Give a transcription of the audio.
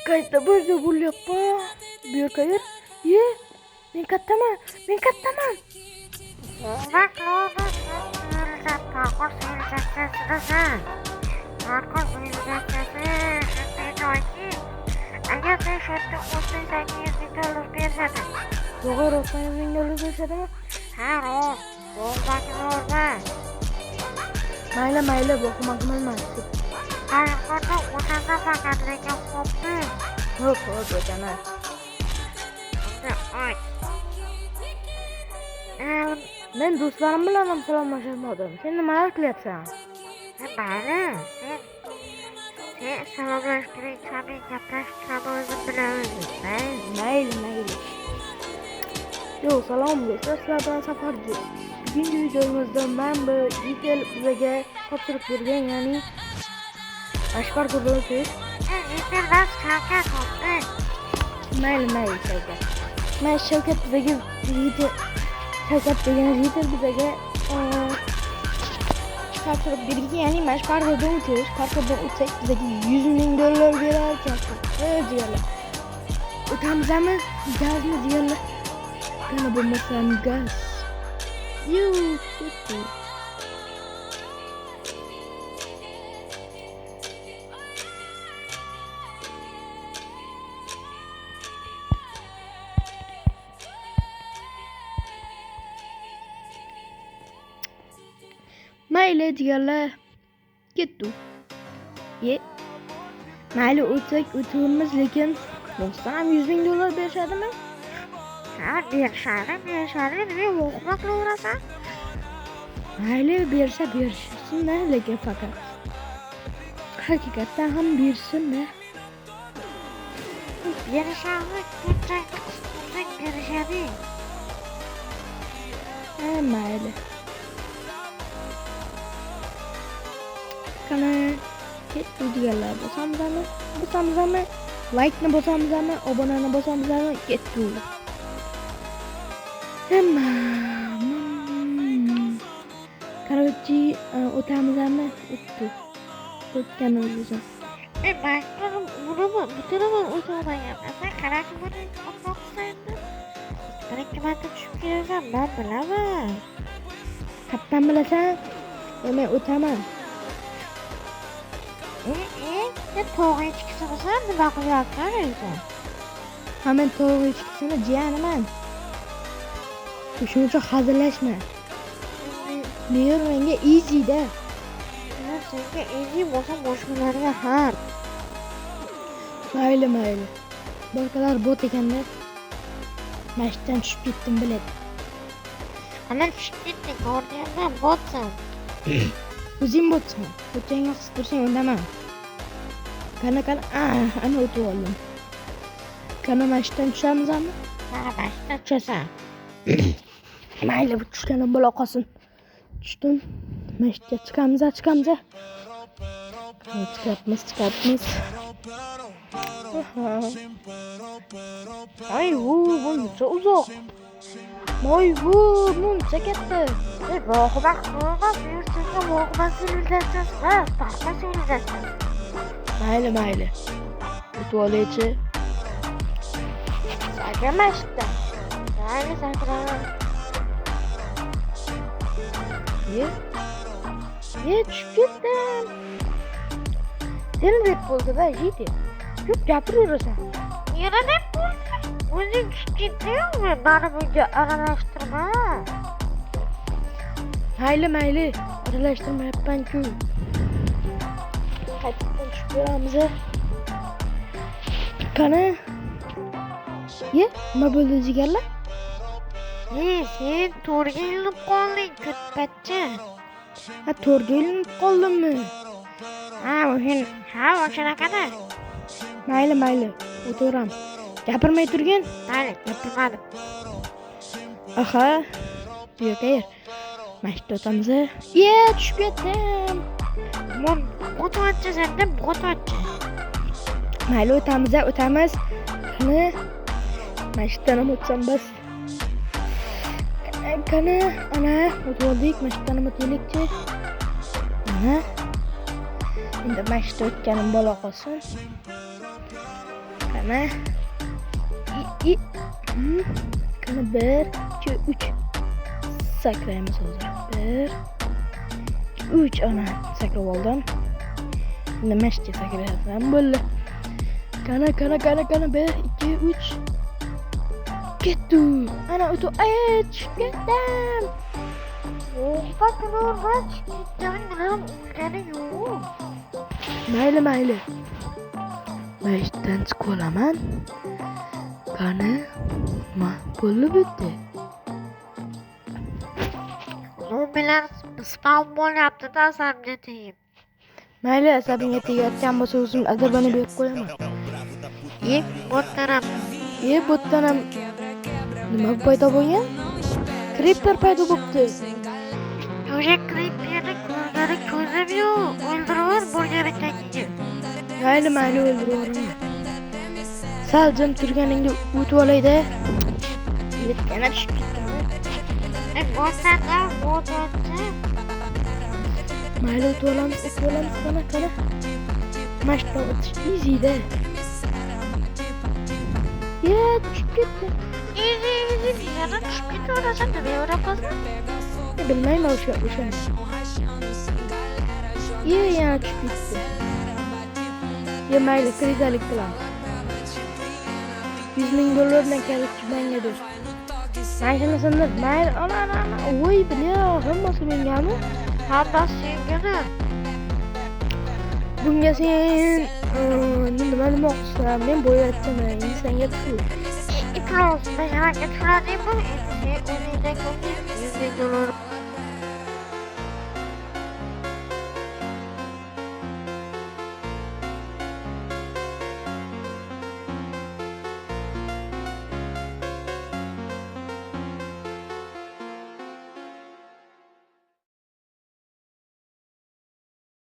Qayerda bo'ldi bo'lyapman? Bu yer qayer? Ye, men kattaman, men kattaman. Agar sen shu yerda o'tsang, senga 100 ming dollar berishadi. Yo'q, rostdan 100 ming dollar berishadimi? Ha, rost. Vahima qilaverma. Mayli, mayli, vahima qilmayman. Qayerda o'tasan faqat, lekin xo'pmi? Xo'p, xo'p, o'taman. Unda ayt. Men do'stlarim bilan ham salomlashmadim. Sen nimalar qilyapsan? Mayli, sen salomlashtiring, gaplashib o'zim bilan o'zim. Mayli. Mayli, mayli. Yo, salom do'stlar, sizlar bilan Safarji. Bugungi videomizda men bu Yitel bizaga topshiriq bergan, ya'ni parkurda o'tish. Yetermas Shavkat, xo'pmi? Mayli, mayli, Shavkat. Men Shavkat bizaga Yitel, Shavkat degan Yitel bizaga topshiriq bergan, ya'ni mana shu parkurda o'tish. Parkurdan o'tsak bizaga 100 ming dollar berar ekan. Jigarlar. O'tamizmi? Gazmi, jigarlar? Kana bo'lmasam gaz. Yu, ketdi. Mayli, jigarlar. Ketdi. Ye. Mayli, o'tsak o'tamiz, lekin rostdan ham 100 ming dollar berishadimi? Ha, berishadi, berishadi. Nima vahima qilaverasan? Mayli, bersa berishsin-da, lekin faqat haqiqatdan ham bersin-da. Berishadi, ko'chakni qisib tursang berishadi. Ha, mayli. Qani, ketdi deganlar, bosamizmi? Bosamizmi? Like'ni bosamizmi? Obunani bosamizmi? Ketdi. Короче, o'tamizmi? O'tdi. O'tganimiz uchun. Ben buni butuni o'tolmagan. Sen qanaqa buni o'tmoqchisan endi? Bir ikki marta tushib kelasan, men bilaman. Qayerdan bilasan? Men o'taman. Sen tog' echkisimisan, nima qilyapsan o'zi? Ha, men tog' echkisini jiyaniman. Shuning uchun hazillashma. Bu yer menga easy-da. Senga easy bo'lsa, boshqalarga hard. Mayli, mayli. Boshqalar bot ekanda. Mashitdan tushib ketdim, biladi. Ana tushib ketding, ko'rdingmi? Botsan. O'zing botsan. Ko'changga qisib tursang undaman. Qani, qani, ana o'tib oldim. Qani, mashitdan tushamizmi? Ha, mashitdan tushasan. Mayli, bu tushganim bo'la qolsin. Tushdim. Mashitga chiqamiz, chiqamiz. Chiqyapmiz, chiqyapmiz. Ay, bu buncha uzoq. Voy, bu muncha katta. Vahima qilma, senga vahima sivilizatsiyasi emas, boshqa sivilizatsiya. Mayli, mayli. O'tib olaychi. Sakra mashitdan. Mayli, sakraman. Ye. Ye, tushib ketdim. Sen deb bo'ldi va yedi. Ko'p gapiraverasan. Yana deb bo'ldi. O'zing tushib ketdingmi? Mani bunga aralashtirma. Mayli, mayli. Aralashtirmayapman-ku. Qaytadan tushib ko'ramiz. Qani? Ye, nima bo'ldi jigarlar? Sen to'rga ilinib qolding, ko'tpatcha. Ha, to'rga ilinib qoldimmi? Ha, ha, o'shanaqada. Mayli, mayli, o'taveramiz. Gapirmay turgin. Mayli, gapirmadim. Aha, bu yer qayer? Mana shu yerda o'tamiz. Ye, tushib ketdim. Mon, o'tyapti senda, o'tyapti. Mayli, o'tamiz, o'tamiz. Qani? Mana shu yerdan ham o'tsam bas. Qani, ana, o'tib oldik. Mana shu yerdan ham o'taylikchi. Ana. Endi mana shu o'tganim bo'la qolsin. Qani. I, i. Qani 1, 2, 3. Sakraymiz hozir. 1, 2, 3. Ana, sakrab oldim. Endi mana shu yerga sakrasam bo'ldi. Qani, qani, qani, qani. 1, 2, 3. Ketdi. Ana o'tib, ay, tushib ketdim. O'qpa tushib bilan o'lgani yo'q. Mayli, mayli. Mana shu yerdan chiqib olaman. Qani, nima bo'ldi bu yerda? Zombilar spawn bo'lyapti-da, asabga tegib. Mayli, asabingga tegayotgan bo'lsa, o'zim adabini berib qo'yaman. E, botdan ham. E, bu yerdan ham nima paydo bo'lgan? Creeper paydo bo'pti. O'sha creeperni ko'rgani ko'zim yo'q. O'ldirib bo'lgan ekan. Mayli, mayli, o'ldirib yuboraman. Sal jim turganingda o'tib olay-da. Yana tushib ketdim. E, botdan ham bot o'tdi. Mayli, o'tib olamiz, o'tib olamiz. Qani, qani. Mana shu yerdan o'tish easy-da. Ye, tushib ketdi. Easy, easy, yana tushib ketaverasan, nima o'rasan? E, bilmayman o'shani. Ye, yana tushib ketdi. Ye, mayli, крыса lik qilamiz. 100 ming dollar bilan короче menga ber. Mana shuni sindir. Mayli, ana, ana, ana. Voy, бля, hammasi mengami? Hammasi sengani. Bunga sen nima demoqchisan? Men boyvachchaman, endi senga pul. Iflos, men yanga turadingmi? Endi sen o'zingdan ko'rding, 100 ming dollar.